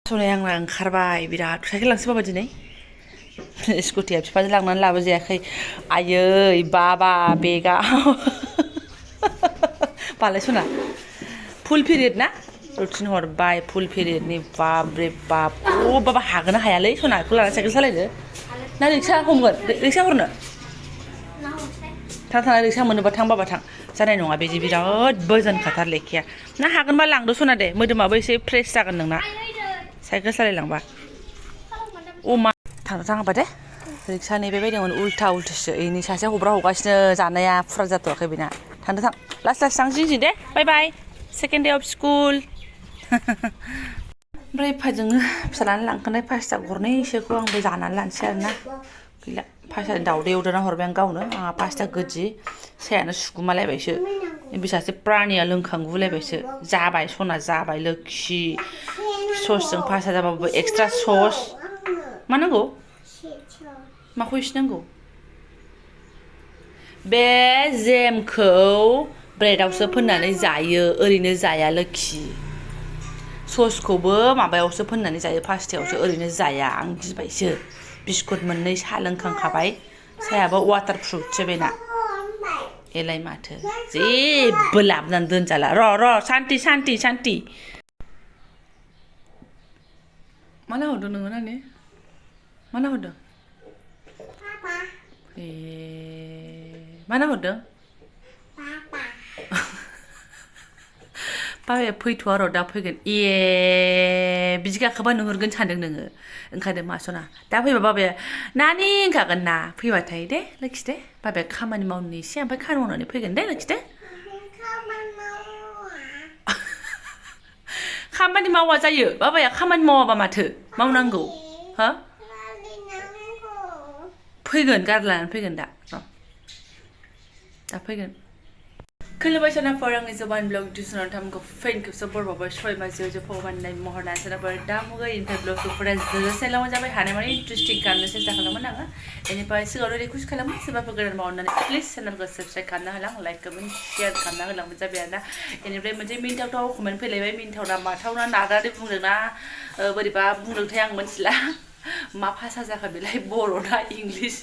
सनाया आंना ओंखारबाय बिराद साइकेल लांसै बाबा दिनै स्कुटिया बिफाजों लांनानै लाबोजायाखै आयै बाबा बेगा बालाय सना फुल पिरियड ना रुटिन हरबाय फुल पिरियडनि बाप रे बाप बाबा हागोन ना हायालै सना बेखौ लानानै साइकेल सालायनो ना रिक्सा हमगोन रिक्सा हरनो थां रिक्सा मोनोबा थां बाबा थां जानाय नङा बिदि बिराद बोजोन खाथार लेखाया ना हागोनबा लांदो सना दे मोदोमाबो एसे फ्रेस जागोन नोंना साइकेल सालायलांबा अमा थांनो थाङाबा दे रिक्सा नेबाय बायदोंमोन उल्था उल्थिसो इनि सासे हब्रा हगासिनो जानाया फुरा जाथ'वाखै बेना थांदो थां लासै लासै थां जिं दे बाय बाय सेकेन्ड डे अफ स्कुल ओमफ्राय एफाजोंनो फिसालानो लांखानाय पास्ता गरनैसोखौ आंबो जानानै लानोसै आरोना गैला पास्ता दाउदै एवदोना हरबाय आं गावनो आंहा पास्ता गोदि सायानो सुगुमालायबायसो बे सासे प्रानिया लोंखांगुलायबायसो जाबाय सना जाबाय लोखि ससजों पास्ता जाबाबो एक्सट्रा सस मा नांगौ माखौ इसे नांगौ बे जेमखौ ब्रेडआवसो फोननानै जायो ओरैनो जाया लोखि ससखौबो माबायावसो फोननानै जायो पास्तायावसो ओरैनो जाया आं गिबायसो बिस्कुट मोननै साहा लोंखांखाबाय साहायाबो वाटार प्रुफसो बेना एलाय माथो जेबो लाबोनानै दोनजाला र' सान्ति सान्ति सान्ति मा नाहरदों नोङो नानि मा नाहरदों ए मा नाहरदों बाबाया फैथ'आ र' दा फैगोन ए बिदि गाखोबा नुहुरगोन सानदों नोङो ओंखारदों मा सना दा फैबा बाबाया नानि होनखागोन ना फैबाथाय दे लोखि दे बाबाया खामानि मावनो एसे ओमफ्राय खामानि मावनानै फैगोन दे लोखि दे खामानि मावा जायो बाबाया खामानि मावाबा माथो मावनांगौ हो फैगोन गारि लानानै फैगोन दा फैगोन खुलुमबाय सनाफोर आंनि जबानब्लग डिउसनाव थामखौ फेन खेबसे बरबावबाय सय माजियाव जे फगबाननाय महरना सनाफोर दा मुगा इन्टार ब्लगखौ फराय जोसेलाव जाबाय हानाय माने इन्टारेस्टिं खालामनो सेस्था खालामोन आङो बेनिफ्राय सिगाङाव रिकुवेस्ट खालामो सोरबाफोर गोदान मावनानै प्लिज चेनेलखौ साबस्क्राइब खालामना होलां लाइक कमेन्ट शेयार खालामना होलांबाय जाबाय आरोना बेनिफ्राय मोनसे मिनिथावथाव कमेन्ट फैलायबाय मिनिथावना माथावना नागारनानै बुंदोंना बोरैबा बुंदोंथाय आं मिथिला मा भाषा जाखो बेलाय बर'ना इंलिश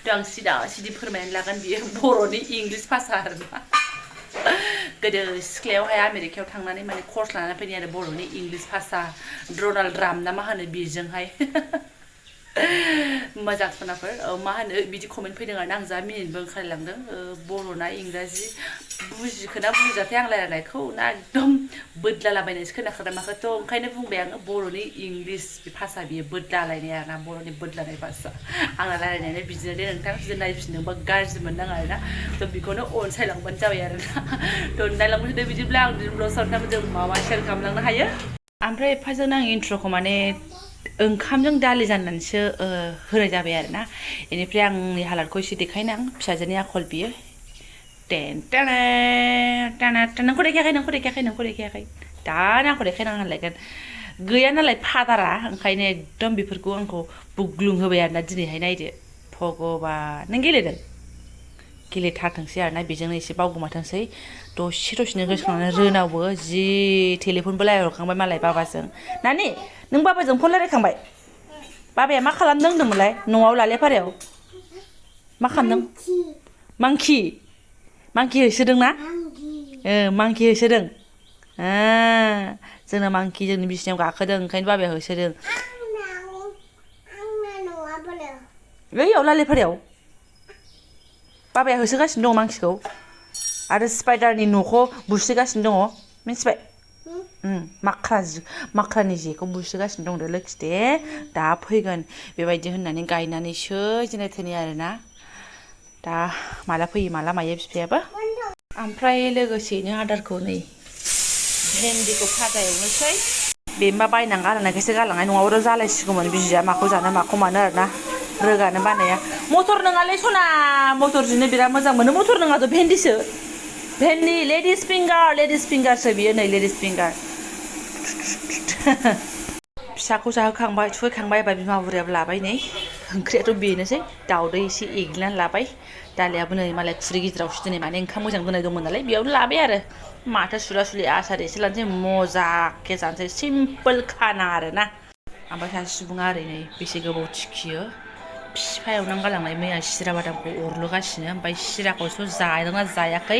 थ' आं सिदि फोरमायनानै लागोन बियो बर'नि इंलिश भाषा आरोना गोदो सिख्लायावहाय आमेरिकायाव थांनानै माने कर्स लानानै फैदों आरो बर'नि इंलिश भाषा डनाल्ड ट्राम्प ना मा होनो बेजोंहाय मोजां सनाफोर मा होनो बिदि कमेन्ट फैदों आरो आं जा मिनिटबो ओंखारलांदों बर'ना इंराजि बुजिखोना बुजिजाथाय आं रायलायनायखौ ना एकदम बोदलालाबायनायसो खोनाखादों माखोथ' ओंखायनो बुंबाय आङो बर'नि इंलिश भाषा बियो बोदलालायनाय आरोना बर'नि बोदलानाय भाषा आंना रायलायनायानो बिदिनो दे नोंथां जुदि नायफिनदोंबा गाज्रि मोननाङा आरोना थ' बेखौनो अनसायलांबानो जाबाय आरोना थ' नायलांबाय बिदिब्ला आं ब्लग सावरायनानै जों माबा शेयार खालामलांनो हायो ओमफ्राय एफाजों आं इन्ट्र'खौ माने ओंखामजों दालि जाननानैसो होनाय जाबाय आरोना बेनिफ्राय आंनि हालादखौ एसे देखायनो आं फिसाजोनि आखल बियो नोंखौ देखायाखै दानो आंखौ देखायनाङा होनलायगोन गैया नालाय फादारा ओंखायनो एकदम बेफोरखौ आंखौ बुग्लुंहोबाय आरोना दिनैहाय नायदो भगबान नों गेलेदों गेलेथारथोंसै आरोना बेजोंनो एसे बावगोमाथोंसै दसेनो गोसोखांनानै रोनावबो जि टेलिफनबो रायहरखांबाय मालाय बाबाजों नानि नों बाबाजों फन रायलायखांबाय बाबाया मा खालामदों होनदोंमोनलाय न'आव लालेपारायाव मा खालामदों मांकि होसोदोंना मांकि होसोदों जोंना मांकि जोंनि बिसिनायाव गाखोदों ओंखायनो बाबाया होसोदों ओइयाव लालेपारायाव बाबाया होसोगासिनो दङ मांकिखौ आरो स्पाइडारनि न'खौ बुस्रिगासिनो दङ मिन्थिबाय माख्रानि जेखौ बुस्रिगासिनो दं लोखि दे दा फैगोन बेबायदि होननानै गायनानैसो जेने थेने आरोना दा माला फैयो माला मायो बिफायाबो ओमफ्राय लोगोसेनो आदारखौ नै भेन्दिखौ फाजा एवनोसै बे मा बायनानै गालांनायखायसो गालांनाय नङाबाथ' जालायसिगौमोन बिजिया माखौ जानो माखौ मानो आरोना रोगानो बानाया मटर नङालै सना मटरजोंनो बिराद मोजां मोनो मटर नङाथ' भेन्दिसो भेन्दी लेडिस फिंगारसो बियो नै लेडिस फिंगार फिसाखौ जाहोखांबाय थुखैखांबाय एबा बिमा बुरियाबो लाबाय नै ओंख्रियाथ' बेनोसै दाउदै एसे एग्लिनानै लाबाय दालियाबो नै मालाय खुरै गिदिरावसो दिनै माने ओंखाम मोजां दोननाय दंमोन नालाय बेयावनो लाबाय आरो माथो सुला सुलि आसार एसे लानोसै मजाके जानोसै सिम्पोल खाना आरोना ओमफ्राय सासे सुबुङा ओरै नै बेसे गोबाव थिखियो बिफा एवनानै गालांनाय मैया सिरा बादामखौ अरलुगासिनो ओमफ्राय सिराखौसो जादोंना जायाखै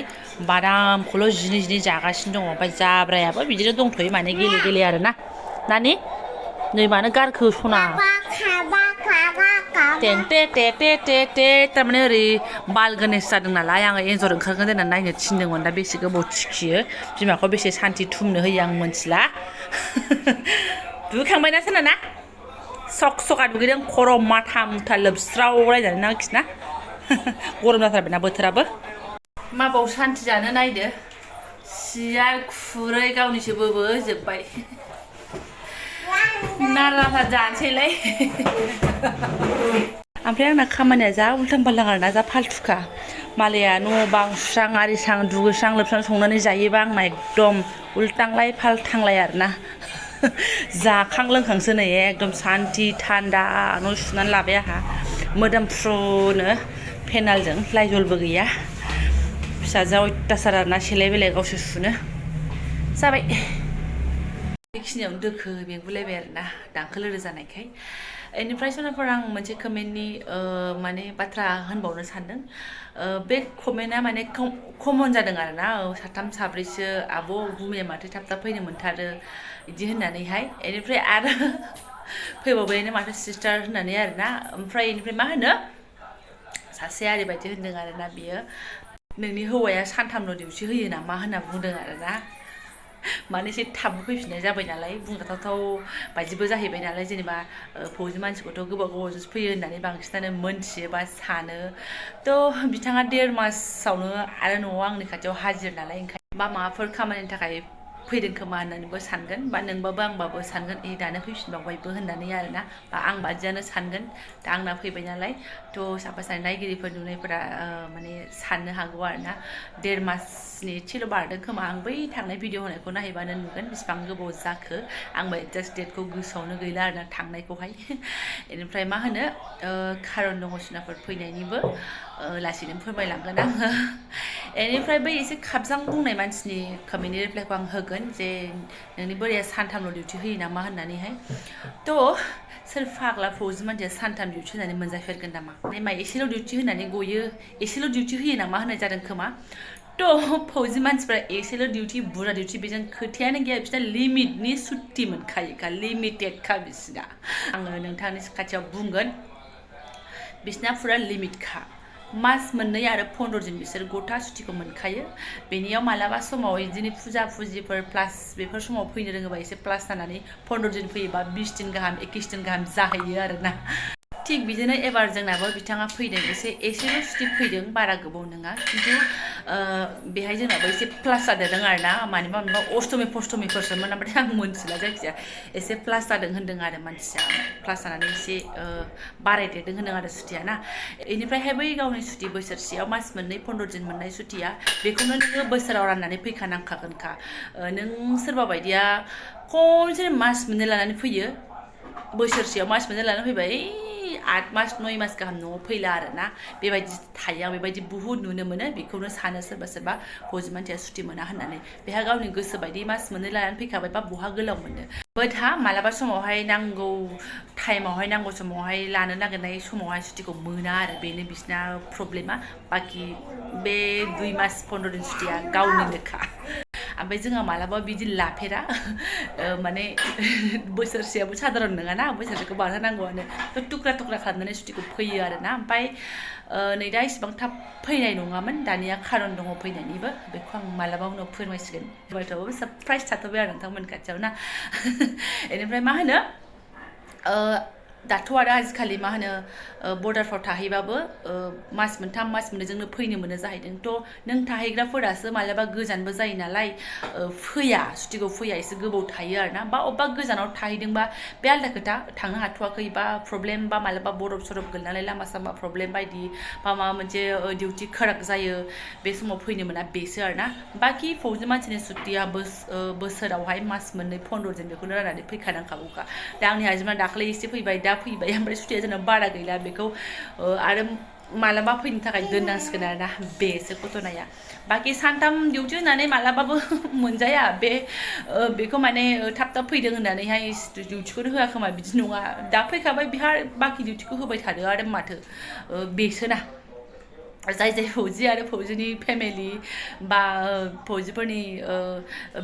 बादामखौल' जिनै जिनै जागासिनो दङ ओमफ्राय जाब्रायाबो बिदिनो दंथ'यो माने गेले गेले आरोना नानि नै मानो गारखो सना टें टे टे टे टे टे थारमाने ओरै बाल गनेश जादों नालाय आङो एन्जर ओंखारगोन होननानै नायनो थिनदोंमोन दा बेसे गोबाव थिखियो बिमाखौ बेसे सान्थि थुमनो होयो आं मिथिला दुगैखांबायना सोनाना सक सका दुगैदों खर' माथा मुथा लोबस्रावलायनानै नांखिना गरम जाथारबायना बोथोराबो माबाव सान्थि जानो नायदो सियार खुरै गावनिसो बोबोजोब्बाय नाराफा जानोसैलाय ओमफ्राय आंना खामानिया जा उल्थां फाल्थां आरोना जा फाल्थुखा मालाया न' बां सुस्रां आरिस्रां दुगैस्रां लोबस्रां संनानै जायोबा आंना एकदम उल्टांलाय फाल्थांलाय आरोना जाखां लोंखांसो नै एकदम सान्थि थान्दा न' सुनानै लाबाय आंहा मोदोमफ्रुनो पेनालजों लाइजलबो गैया फिसाजोआ अयथासार आरोना सेलाय बेलाय गावसो सुनो जाबाय बेखिनियावनो दोखो बेंगुलायबाय आरोना दांखो लोरो जानायखाय बेनिफ्राय सोनाफोर आं मोनसे कमेन्टनि माने बाथ्रा होनबावनो सानदों बे कमेन्टआ माने कमन जादों आरोना साथाम साब्रैसो आब' गुमै माथो थाब थाब फैनो मोनथारो बिदि होननानैहाय बेनिफ्राय आरो फैबावबायनो माथो सिस्टार होननानै आरोना ओमफ्राय बेनिफ्राय मा होनो सासेया ओरैबायदि होनदों आरोना बियो नोंनि हौवाया सानथामल' डिउटि होयो नामा होनना बुंदों आरोना माने एसे थाबबो फैफिननाय जाबाय नालाय बुंजाथावथाव बायदिबो जाहैबाय नालाय जेनेबा फौजि मानसिखौथ' गोबाव गोबावजोंसो फैयो होननानै बांसिनानो मोनथियो बा सानो थ' बिथाङा 1.5 मासावनो आरो न'आव आंनि खाथियाव हाजिर नालाय ओंखायनो बा माबाफोर खामानिनि थाखाय फैदों खोमा होननानैबो सानगोन बा नोंबाबो आंबाबो सानगोन दानो फैफिनबावबायबो होननानै आरोना बा आं बादियानो सानगोन दा आंना फैबाय नालाय थ' साफा सानै नायगिरिफोर नुनायफोरा माने साननो हागौ आरोना 1.5 मासनि एसेल' बारदों खोमा आं बै थांनाय भिडिअ होनायखौ नायहैबानो नुगोन बेसिबां गोबाव जाखो आंबो एक्जाक्ट डेटखौ गोसोआवनो गैला आरोना थांनायखौहाय बेनिफ्राय मा होनो खारन दङ सिनाफोर फैनायनिबो लासैनो फोरमायलांगोन आङो बेनिफ्राय बै एसे खाबजां बुंनाय मानसिनि कमेन्टनि रिप्लाइखौ आं होगोन जे नोंनि बोराया सानथामल' डिउटि होयो नामा होननानैहाय थ' सोर फाग्ला फौजि मानसिया सानथाम डिउटि होनानै मोनजाफेरगोन नामा मा एसेल' डिउटि होनानै गयो एसेल' डिउटि होयो नामा होननाय जादों खोमा थ' फौजि मानसिफ्रा एसेल' डिउटि बुरजा डिउटि बेजों खोथायानो गैया बिसोरना लिमिटनि सुट्टि मोनखायोखा लिमिटेडखा बिसोरना आङो नोंथांनि खाथियाव बुंगोन बिसोरना फुरा लिमिटखा मास मोननै आरो 15 दिन बिसोर गथा सुटिखौ मोनखायो बेनियाव मालाबा समाव बिदिनो फुजा फुजिफोर प्लास बेफोर समाव फैनो रोङोबा एसे प्लास जानानै 15 दिन फैयोबा 20 दिन गाहाम 21 दिन गाहाम जाहैयो आरोना थिग बिदिनो एबार जोंनाबो बिथाङा फैदों एसेल' सुटि फैदों बारा गोबाव नङा खिन्थु बेहाय जोंनाबो एसे प्लास जादेरदों आरोना मानिबा मानिबा अष्टमि नामाथाय आं मोनथिला जायखिजाया एसे प्लास जादों होन्दों आरो मानसिया प्लास जानानै एसे बारायदेरदों होन्दों आरो सुटिया ना बेनिफ्रायहाय बै गावनि सुटि बोसोरसेयाव मास मोननै 15 दिन मोननाय सुटिया बेखौनो नोङो बोसोराव राननानै फैखानांखागोनखा नों सोरबा बायदिया खनसेनो मास मोननै लानानै फैयो बोसोरसेयाव मास मोननै लानानै फैबाय 8 मास 9 मास गाहाम न'आव फैला आरोना बेबायदि थायो आं बेबायदि बुहुत नुनो मोनो बेखौनो सानो सोरबा सोरबा फौजि मानसिया सुटि मोना होननानै बेहा गावनि गोसो बायदि मास मोननै लानानै फैखाबायबा बहा गोलाव मोनो बोथा मालाबा समावहाय नांगौ टाइमावहाय नांगौ समावहाय लानो नागिरनाय समावहाय सुटिखौ मोना आरो बेनो बिसना प्रब्लेमा बाखि बे 2 मास 15 दिन सुटिया गावनिनोखा ओमफ्राय जोंहा मालाबा बिदि लाफेरा माने बोसोरसेयाबो साधारन नङाना बोसोरसेखौ बारहोनांगौआनो टुक्रा टुक्रा खालामनानै सुटिखौ फैयो आरोना ओमफ्राय नै दा इसेबां थाब फैनाय नङामोन दानिया खारन दङ फैनायनिबो बेखौ आं मालाबा उनाव फोरमायसिगोन फरायथ'बाबो सारप्राइज थाथ'बाय आरो नोंथांमोन खाथियाव ना बेनिफ्राय मा होनो दाथ' आरो आजिखालि मा होनो बर्डारफ्राव थाहैबाबो मास मोनथाम मास मोननैजोंनो फैनो मोनो जाहैदों थ' नों थाहैग्राफोरासो मालाबा गोजानबो जायो नालाय फैया सुटिखौ फैया एसे गोबाव थायो आरोना बा अबेबा गोजानाव थाहैदोंबा बे आलदा खोथा थांनो हाथ'वाखै बा प्रब्लेम बा मालाबा बरफ सरफ गोलैनानै लामा सामा प्रब्लेम बायदि बा माबा मोनसे डिउटि खाराक जायो बे समाव फैनो मोना बेसो आरोना बाखि फौजि मानसिनि सुटिया बोसोरावहाय मास मोननै 15 दिन बेखौनो राननानै फैखानांखागौखा दा आंनि हाजोमा दाख्लै एसे फैबाय दा फैबाय ओमफ्राय सुटिया जोंना बारा गैला बेखौ आरो मालाबा फैनो थाखाय दोननांसिगोन आरोना बेसो घटनाया बाखि सानथाम डिउटि होनानै मालाबाबो मोनजाया बेखौ माने थाब थाब फैदों होननानैहाय डिउटिखौनो होआ खोमा बिदि नङा दा फैखाबाय बिहा बाखि डिउटिखौ होबाय थादो आरो माथो बेसोना जाय जाय फौजि आरो फौजिनि फेमिलि बा फौजिफोरनि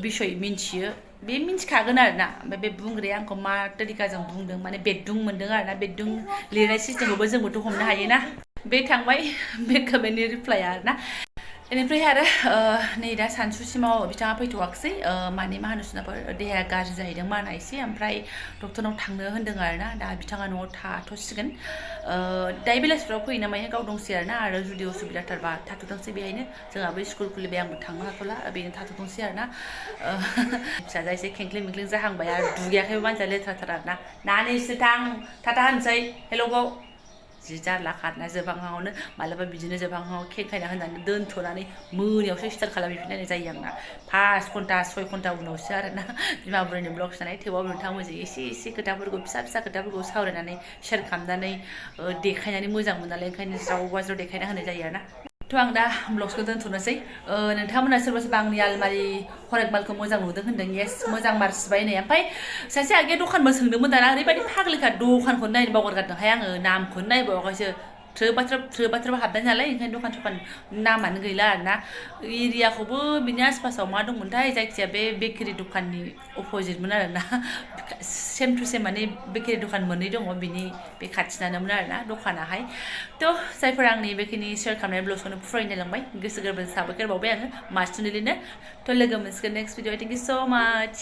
बिसय मिन्थियो बे मिन्थिखागोन आरोना ओमफ्राय बे बुंग्राया आंखौ मा तरिकाजों बुंदों माने बेदुं मोनदों आरोना बेदुं लिरनाय सिस्टेमखौबो जोंबोथ' हमनो हायोना बे थांबाय बे कमेन्टनि रिप्लाइआ आरोना बेनिफ्राय आरो नै दा सानसुसिमाव बिथाङा फैथ'वाखिसै माने मा होनो सुनाफोर देहाया गाज्रि जाहैदों माना एसे ओमफ्राय डक्टरनाव थांनो होन्दों आरोना दा बिथाङा न'आव थाथ'सिगोन दायो बेलासिफ्राव फैयो नामाय गाव दंसै आरोना आरो जुदि उसुबिदाथारबा थाथ'थोंसै बेहायनो जोंहाबो स्कुल खुलिबाय आंबो थांनो हाथ'ला बेनो थाथ'थोंसै आरोना फिसाजा एसे खेंख्लिं मेंख्लिं जाहांबाय आरो दुगैयाखैबो मानसिया लेथ्राथार आरोना नानैसो थाथा होनसै हेल'बाव जि जारला खारना जोबहांहांआवनो मालाबा बिदिनो जोबहांहांआव खेंखायना होनानै दोनथ'नानै मोनायावसो स्टार्ट खालामफिननाय जायो आंना 5 घन्टा 6 घन्टा उनावसो आरोना बिमा बुरैनि ब्लग जानाय थेवबाबो नोंथांमोनजों एसे खोथाफोरखौ फिसा खोथाफोरखौ सावरायनानै शेयार खालामनानै देखायनानै मोजां मोनो नालाय ओंखायनो ज्राव बाज्राव देखायना होनाय जायो आरोना थ' आं दा ब्लग्सखौ दोनथ'नोसै नोंथांमोना सोरबा सोरबा आंनि आलमारि हरेक मालखौ मोजां नुदों होनदों येस मोजां मार सिबाय नै ओमफ्राय सासे आगैया दखानबो सोंदोंमोन दाना ओरैबायदि फाग्लिखा दखानखौनो नायनो बावगारगारदोंहाय आङो नामखौनो नायबावाखैसो थ्रोब हाबनाय नालाय ओंखायनो दखान नामानो गैला आरोना एरियाखौबो बिनि आसपासाव मा दंमोनथाय जायखिजाया बे बेकारि दखाननि अपोजिटमोन आरोना सेम टु सेम माने बेकारि दखान मोननै दङ बिनि बे खाथिनानोमोन आरोना दखानाहाय थ' जायफोरा आंनि बेखिनि शेयार खालामनाय ब्लग्सखौनो फरायनो लांबाय गोसो गोरबोजों साबायखर बावबाय आङो मास्टुनिलिनो थ' लोगो मोनसिगोन नेक्स्ट भिडिअ थेंक इउ स' माच